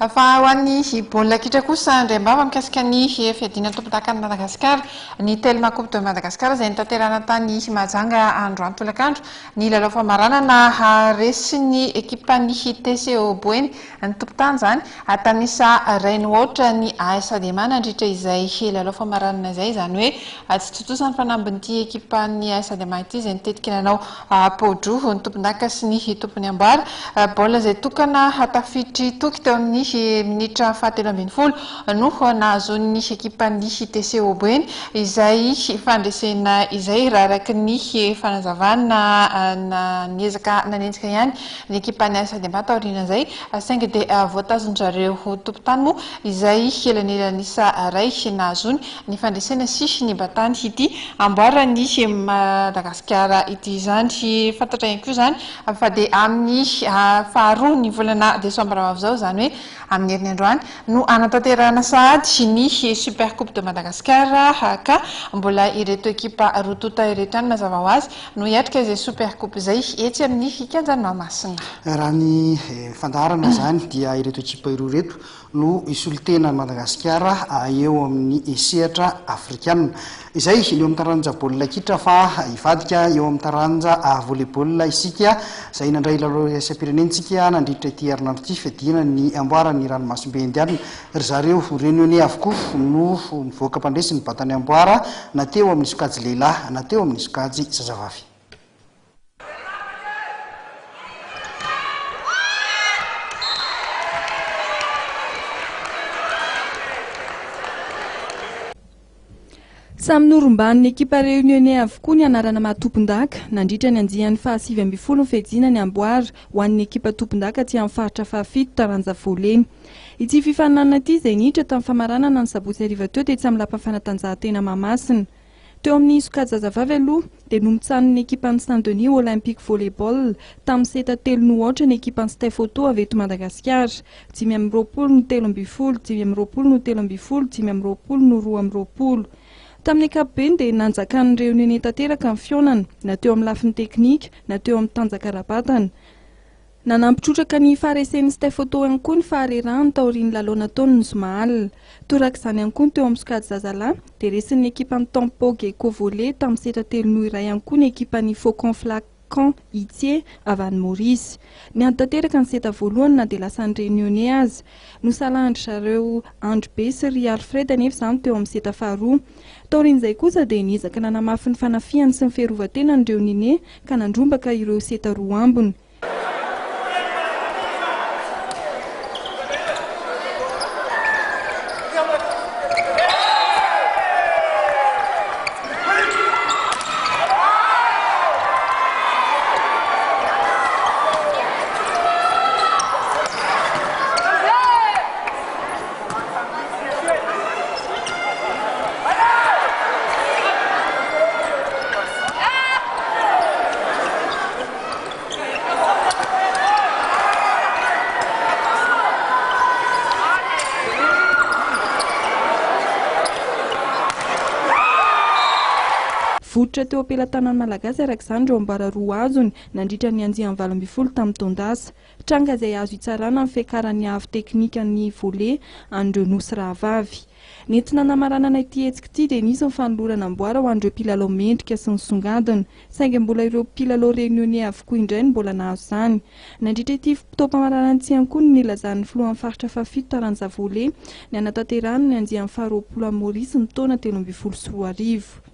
Fa ho an'ny baolina kitra kosa, indray am-bava mikasika ny fiadiana ny tompondakan'i Madagasikara, ny Telma Coupe de Madagascar izay notanterahina tany Mahajanga androany tolakandro. Ny lalao famaranana resin'ny ekipan'ny TCO Boeny, ny tompon-tany izany, tamin'ny isa iray no aotra ny AS Adema nandritra izay lalao famaranana izay. Izany hoe tsy tontosa ny fanambin'ity ekipan'ny AS Adema ity izay nitetika nanao pao-droa ny tompondaka sy ny tompon'ny amboara. Baolina izay tokana tafiditry Toky teo amin'ny minitra fahatelo ambin'ny folo no nahazoan'ny ekipan'ny TCO Boeny izay fandresena izay raha araka ny fanazavana niezaka nanenjika ihany ny ekipan'ny AS Adema taorian'izay saingy dia voatazon-dry zareo tompon-tany moa izay elanelan'isa iray nahazoany ny fandresena sy ny batany ity amboaran'i Madagasikara ity izany. Fantatra ihany koa izany fa dia amin'ny faharoa ny volana desambra ho avy izao, izany hoe amin'ny heriny androany, no hanatanterahana sahady ny Super Coupe de Madagascar ka mbola ireto ekipa roa tonta ireto ihany mazava ho azy no hiatrika izay Super Coupe izay etsy amin'ny kianjan'i Mahamasina. Raha ny fandaharana izany dia ireto ekipa roa ireto no hisolo tena an'i Madagasikara eo amin'ny sehatra afrikanina. Izay ny eo amin'ny taranja baolina kitra fa hivadika eo amin'ny taranja volley-ball isika izay nandray lalao iraisam-pirenena isika nandritra ity herinandro ity fiadiana ny amboaran'ny ranomasimbe indianina. Ry zareo Réunionnais avokoa no nivoaka mpandresy nibata ny amboara na teo amin'ny sokajy lehilahy na teo amin'ny sokajy zazavavy. Samy norombahan'ny ekipa Réunionnais avokoa ny anarana maha tompondaka, nandritra ny andiany faha-19 ny fiadiana ny amboara ho an'ny ekipa tompondaka aty amin'ny faritra fahafito, taranja volley. Ity fifaninanana ity izay niditra tamin'ny famaranana ny sabotsy hariva teo tetsy amin'ny lapan'ny fanatanjahantena Mahamasina. Teo amin'ny sokajy zazavavy aloha dia nomitsanin'ny ekipan'ny Saint Denis Olympic Volley-Ball tamin'ny seta telo noho aotra ny ekipan'ny Steph Auto avy eto Madagasikara, 25 no 13, 25 no 13, 25 no 22. Tamin'ny ankapobeny dia nanjakan'ny Réunionnais tanteraka ny fihaonana, na teo amin'ny lafiny teknika, na teo amin'ny tanjaka ara-batana. Nanampy trotraka ny faharesen'ny Steph Otto ihany koa ny faharerahany taorian'ny lalao nataony ny zoma alina. Torak'izany ihany koa ny teo amin'ny sokajy zazalahy dia resin'ny ekipan'ny Tempo Gecko Volley tamin'ny setra telo noho iray ihany koa ny ekipan'ny Faucon Flacon Itier avy any Maurice. Niady tanteraka ny seta voalohany na dia lasan'ny Réunionnais aza. Nosalahan-dry zareo Andry Be sy ry Alfred anefa izany teo amin'ny seta faharoa. Taorian'izay kosa dia niezaka nanamafy ny fanafihany sy ny fiarovan-tenany ireo Réunionnais ka nandrombaka ireo seta roa ambiny. Votsotra teo am-pelatanan'ny Malagasy araka izany ireo amboara roa azony nandritra ny andiany 18 tamin'ny taon-dasa. Tranga izay azo itsarana ny fiakaran'ny haavo teknikan'ny volley an'ireo nosy rahavavy. Nentina namaranana ity hetsika ity dia nisy ny fanolorana amboara ho an'ireo mpilalao mendrika sy nisongadina. Saingy mbola ireo mpilalao Réunionnais avokoa indray no mbola nahazo izany. Nandritra ity fotoam-pamaranana ity ihany koa no nilazan'ny filohan'ny faritra fahafito taranja volley ny hanatanterahana ny andiany faharoapolo any Maurice ny taona 2013.